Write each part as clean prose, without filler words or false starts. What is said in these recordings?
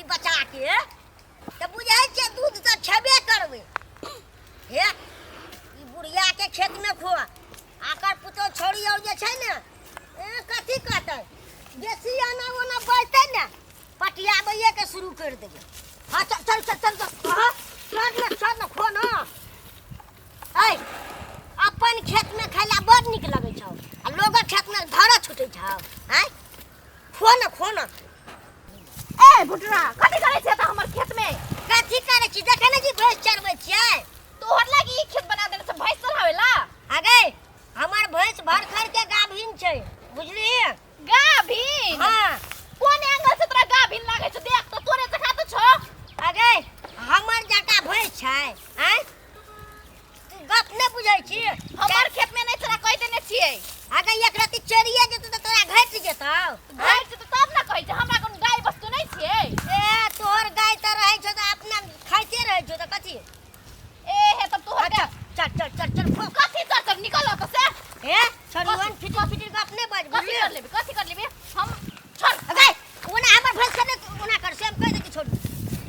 छी बच्चा के तऽ बुझै छियै दूध तऽ छेबे करबै। हे, ई बुढ़िया के खेत में खो आकर पुतोह छौड़ी और जे छै ने, ए, कथी कहतै, बेसी आना ओना बढ़तै ने, पटियाबैये के शुरू कर देबै। हाँ, चल चल चल चल चल, हाँ, चल ने, चल ने, खो ना। ऐ, अपन खेत में खैला बड़ नीक लगै छौ आ लोगक खेत में धरा छूटै छौ। आँय, खो ना, खो ना। ए भुटरा, कथी करै छियै तऽ हमर खेत में? कथी करै छी? देखै नै छी भैंस चरबै छियै। तोहर लागी ई खेत बना देने छै भैंस चराबै ला? अगे, हमर भैंस भर खर के गाभिन छै, बुझलिही? गाभिन? हाँ। कोन एंगल से तोरा गाभिन लागै छौ? देख तऽ तोरे जकाँ तऽ छौ। अगे, हमर जकाँ भैंस छै? आँय, तू गप नहि बुझै छी। हमर खेत में नहि तोरा कहि देने छियै। अगे, एक रति चढ़िए जेतौ तऽ तोरा घटि जेतौ। घटि जेतौ तब ने कहै छै, हमरा कोनो गाय वस्तु नहि छियै। ए, तोहर गाय तऽ रहै छौ तऽ अपना खाइते रहै छौ तऽ कथी? ए हे, तब तोहर अच्छा, चल चल चल चल, खो। कथी चल चल? निकल ओतऽ से। हे छड़ुअन, फिटिर फिटिर गप नहि बाज, कथी बुझलियै? कर लेबी? कथी कर लेबी? हम छोड़। अगे, ओना हमर भैंस के नहि ओना कर, से हम कहि दै छी, छोड़ू।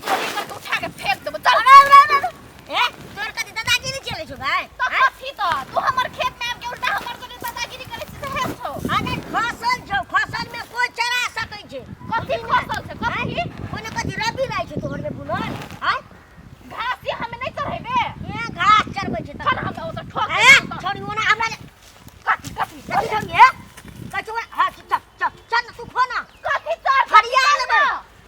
तोरी कर के उठा के फेंक देबो, चल। अरे, अरे, अरे, अरे। ए, तोर कथी दादागिरी चलै छौ भाय? तऽ कथी तऽ तू हमर खेत में आबि के उल्टा हमर संगे दादागिरी करै छी तऽ हेब छौ। अरे, खसल छौ, खसल में कोइ चरा सकै छै। कथी खसल छै? कथी? कोनो कथी रबी रहै छौ तोहर में बुनल? आँय, घास ये हमे नहि चढ़ेबे। ए, घास चरबै छै। चल, हम ओतऽ ठोक ए देबो तऽ। छोड़ी, ओना हमरा कथी कथी? कथी छोड़ी? हे, कथी? हाँ, चल चल चल ना, तू खो ना। कथी चल? फरिया लेबै,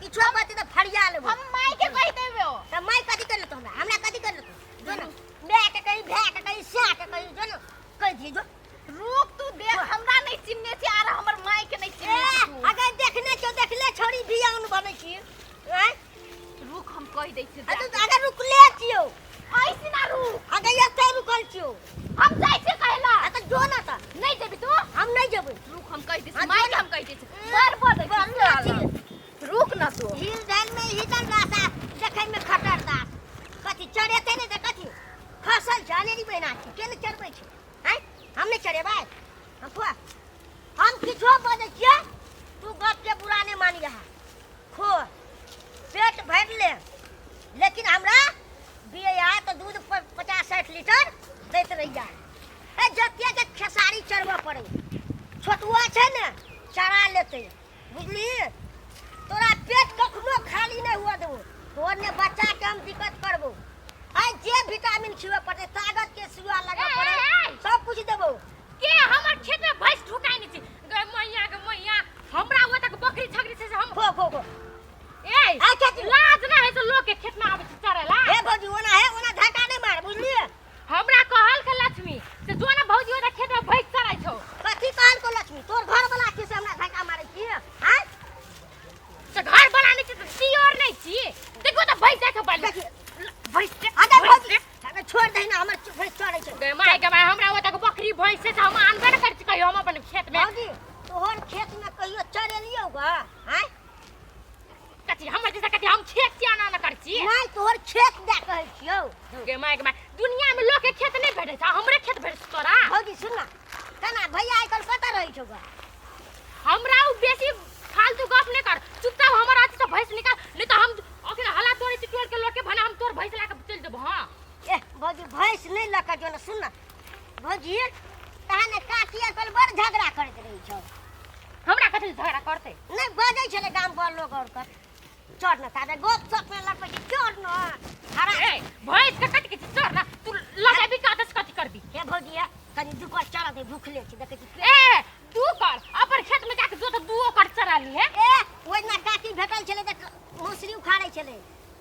किछो बात तऽ फरिया लेबै। हम माय के कहि देबो। तऽ माय कथी कर लेतो हमरा? हमरा कथी कर लेतो? जो ना, माय के कही, भाय के कही, स्या के कही, जो ना, कहि दिए जो। रुक तू, देख, हमरा नहीं चिन्हने छी आर हमर माय के नहीं ए चिन्हने छी तू। अगर देखने छौ, देखले छोड़ी बियाउन बनै छी। आँय, रुक, हम कहि दै छी। आ तू अगर रुकले छियौ। ऐसी ना रुक। अगर एते रुकल छियौ। हम जाइ छियै कहला। आ तऽ जो ना तऽ। नहीं जेबी तू? हम नहीं जेबै। रुक, हम कहि दै छी हाँ, माय जो के। ना। हम कहि दै छी, बड़ बजै बड़ छी अथी। रुक ना तू। हिल झाल में हिलल रास्ता देखै में खतरनाक। कथी चढ़ेतै नहि तऽ कथी खसल छै? अनेरी बहिना छै, के नहि चढ़बै छै? आँय, हम नहि चढ़ेबै? हम खुआ, हम किछो बजै छियै, तू गपके बुरा नहि मानी रहा। खो, पेट भरि ले, लेकिन हमरा बिया तऽ दूध 50-60 लीटर दैत रहिया। ए, जते के खेसारी चढ़बऽ पड़ै, छोटुआ छै ने, चढ़ा लेतै, बुझली? तोरा पेट कखनो खाली नहि हुअ देबो। तोहर ने बच्चा के हम दिक्कत करबो। आइ जे विटामिन खिबऽ पड़तै, ताकत के सुआ लगऽ ए, ए, पड़ै, ए। सब कुछ देबो। के हमर खेत में भैंस ढुकाइ नै छै? गे मैया, गे मैया, हमरा ओतऽ के बकरी छकरी छै से हम खो खो खो। ए, आ खेत लाज ना है से लोग के खेत में आबै छै चरै ला? हे भौजी, ओना हे, ओना धक्का नहि मार, बुझलियै? हमरा कहल के लक्ष्मी से जो ना भौजी ओतऽ खेत में भैंस चरै छौ। कथी कहल को लक्ष्मी? तोर घर वाला छी से हमरा धक्का मारै छी? आँय, से घर वाला नै छी तऽ सियोर नै छी। देखो तऽ भैंस जाइ छौ बाली। देखिए। भैंस के अरे भैंस भौजी के। अरे छोड़ दही ना, हमर भैंस चरै छै। गे माय, गे माय, हमरा ओतऽ के बकरी भैंस छै से हम आनबे नै करै छी कहियो हम अपन खेत में। भौजी, तोहर खेत में कहियो चरेलियौ ग? आँय, कथी हमर जैसा कथी हम खेत से आना ना करै छी? नहि, तोहर खेत दए कहै छियौ। गे माय, गे माय, दुनिया में लोग के खेत नहीं भेटै छै, हमरे खेत भेटै छै तोरा? भौजी, सुन ना, केना भैया आइ काल्हि कतऽ रहै छौ ग? हमरा उ बेसी फालतू गप नहीं कर, चुपचाप हमर हाथ से भैंस निकाल, नहीं तो हम अखन हला तोड़ै छी टोल के लोग के, भने हम तोर भैंस ला के चलि जेबो। हाँ ए भौजी, भैंस नहि लऽ कऽ जो ने। सुन ना भौजी, तहन ने काकी आइ काल्हि बड़ झगड़ा करैत रहै छौ। हमरा कथी लए झगड़ा करतै? नहि बजै छलै गाम पर लोग आओर के। चढ़ ने, ताबे गप सप में लगबै छी, चढ़ ने हरा। ए, भैंस के कथी के छी? चढ़ ना तू, लगाबी का दस, कथी करबी? हे भौजी, हे, कनि दू कर चढ़ दे, भूखले छी, देखै छी पेट। ए, दू कर अपन खेत में जाके जोत, दुओ कर चरा ली है। ए, ओहि दिना काकी भेटल छलै तऽ मौसरी उखाड़ै छलै,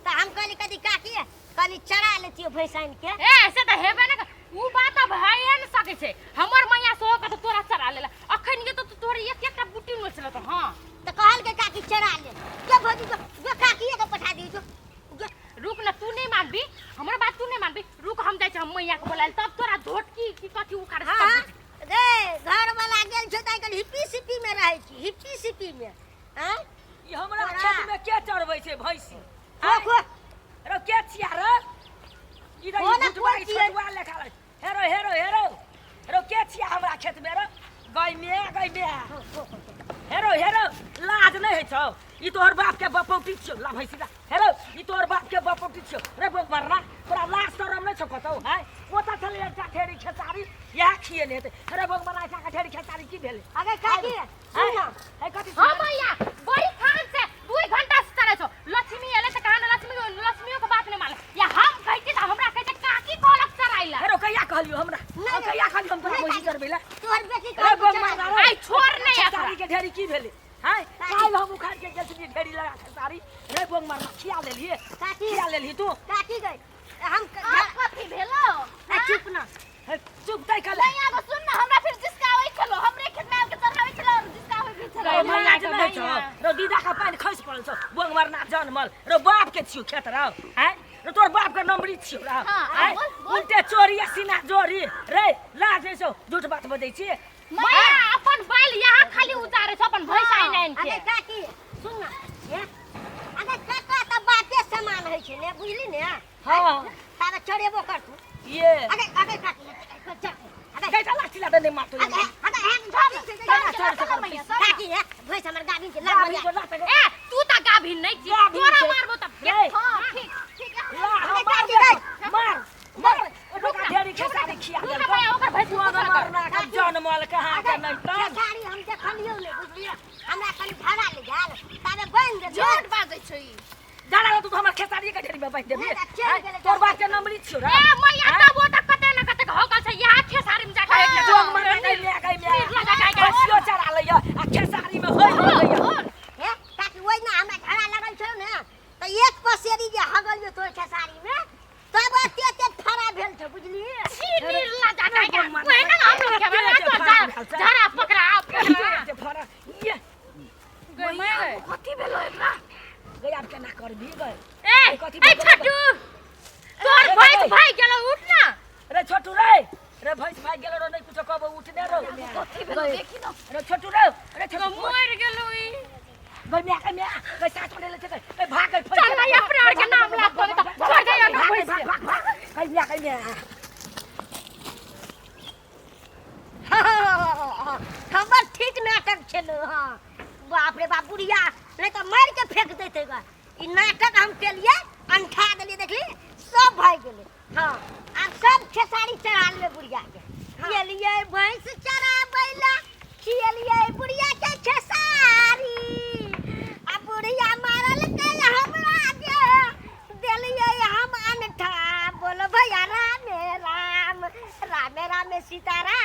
तऽ हम कहली कथी, काकी कनि चरा लेतियो भैंस आनि के। ए, से तऽ हेबे ने उ बात अब है ने सकै छै। हमर मैया सेहो कहत तोरा चरा लेला, अखन के तो तोरे एक एकटा बुटी नोच लेतो। हां, तऽ कहलकै काकी चरा ले। जो भौजी, जो जो, काकीए के पठा दियौ, जो जो। रुक ना, तू नहीं मानबी हमर बात, तू नहीं मानबी। रुक, हम जाइ छी हम मैया के बोलायल, तब तोरा धोटकी की कथी उखाड़े। हाँ हाँ, रे घर वाला गेल छौ तऽ आइकाल्हि हिप्पी सिप्पी में रहै छी, हिप्पी सिप्पी में। आँय, ई हमरा तोरा- खेत में के चढ़बै छै भैंसी? खो खो। रो, के छिया रे ई? रे, कोना ई भुटवा, कोन ई छियै? छोटुआ लेखा रे। हेरो हेरो हेरो हेरो, के छिया हमरा खेत में रे? गै मे, गै मे, हेरो हेरो, लाज नहि होइ छौ? ई तोहर बाप के बपौटी छियौ ला भैंसी ला हेलो ई तोहर बाप के बपौटी छियौ रे बोक मरना तोरा लाज शरम नहि छौ कतौ हैं ओतऽ छलै एकटा ढेरी खेसारी इएह खिएने हेतै रे बोक मरना एकटा ढेरी खेसारी की भेलै अगे काकी सुन न है कथी हाँ भैया बड़ी खान से 2 घंटा से चले छो लक्ष्मी एले त कहां लक्ष्मी लक्ष्मीओ के बात नहीं माने या हम कहै छी त हमरा कहै छै काकी कहलक चराइला हेरो कहिया कहलियौ हमरा नहि, हम कहिया कहलियौ हम तोरा नहि, भैंसी चरबै ला तोहर बेटी रे बोक कहलक मरना रे आई छोड़ नहीं एकरा। खेसारी के ढेरी की भेलै हैं काल्हि हम उखाड़ के गेल छलियै ढेरी लगा खेसारी रे बोक मरना खिया लेलियै काकी खिया लेलही तू काकी गई हम आब कथी भेलो आ, चुप न हे, चुप तै कले नहीं आगो सुन ना हमरा फिर जिसकावे छलो हमरे खेत में आके चढ़ावे छलो और जिसकावे भी छलो रे मैया के नहि छौ रो दीदा के पानि खसि पड़ल छौ बोंग मरना जनमल रो बाप के छियौ खेत रौ हैं रो तोर बाप के नंबरी छियौ रौ हाँ, हैं बोल, बोल। उल्टे चोरी आ सीना जोरी रे लाज नै छौ झूठ बात बजै छी भैया अपन बैल यहाँ खाली उतारे छो अपन भैंस आइन आइन अरे के काकी सुन न हे अरे काका त बाते समान होइ छै ने बुझली ने हाँ तारा चढ़ेबो कर तू ये अरे अरे काकी चढ़ अरे कैसा लाठी लाटे नहीं मारतो ये अरे अरे हम गाभिन छै चल, चल, चल, मैया, चल। काकी हे भैंस हमर गाभिन छै लाग गाभिन बजा को लाते ए तू त गाभिन नहीं छी गाभिन तोरा छै। मारबो त रे हां ठीक ठीक है ला अरे हम मार काकी दे मार मार ओकरा ढेरी खेसारी खिया रुक ना देलकौ भैया ओकर भैंस बोंग मरना के जनमल कहाँ के नहीं तन खेसारी हम देखलियौ ने बुझलियै हमरा कनि झड़ा ले गेल ताबे बान्हि देलियै झूठ बाजै छै ई। दादा तू तो हमर खेसारी के ढेरी में बांधि देबी नहि, तऽ चलि गेलै। तोर बाप के नंबरी छियौ रे ए मैया तब ओ त कते न कते हो गेल छै यहाँ खेसारी में जाके हाँ। जोग मरना के ले गई में लगा के भैंसियो चरा लैया आ खेसारी में होय लैया हे काकी ओहि ने हमरा झड़ा लगल छौ ने तऽ एक पसेरी जे हगलियो तोर खेसारी में तब एते एते फड़ा भेल छौ बुझलियै छी नीर लगा के ओहे ना हम लोग खेबा ना तो झड़ा पकड़ा पकड़ा जे फड़ा ये गई मैं गई कथी भेलो एकरा गई आब केना करबी गई ए कथी ए भेलो? छोटू तोर ए, भैंस गई। भाग गेलो उठ ना रे छोटू रे रे भैंस भाग गेलो रे नहीं कुछो कहबो उठ ने रो कथी भेलो देखी न रे छोटू रे रे छोटू मर गेलो ई गई म्या गई म्या गई सास ले ले गई भाग गई चल ना अपने और के नाम ला तो छोड़ दे एकर भैंस के। भाग भाग गई म्या गई म्या हमर ठीक नाटक छलो हाँ बाप रे बाप बुढ़िया नहीं तो मार के फेंक देते गा ई नाटक हम केलिए अंठा देलिए देखली सब भाग गेलै हाँ आब सब खेसारी चढ़ा लेबै बुढ़िया के खियलिए भैंस चराबैला खियलिए बुढ़िया के खेसारी आ बुढ़िया मारल के हमरा के देलिए हम अनठा बोलो भैया रामे राम रामे रामे सीताराम।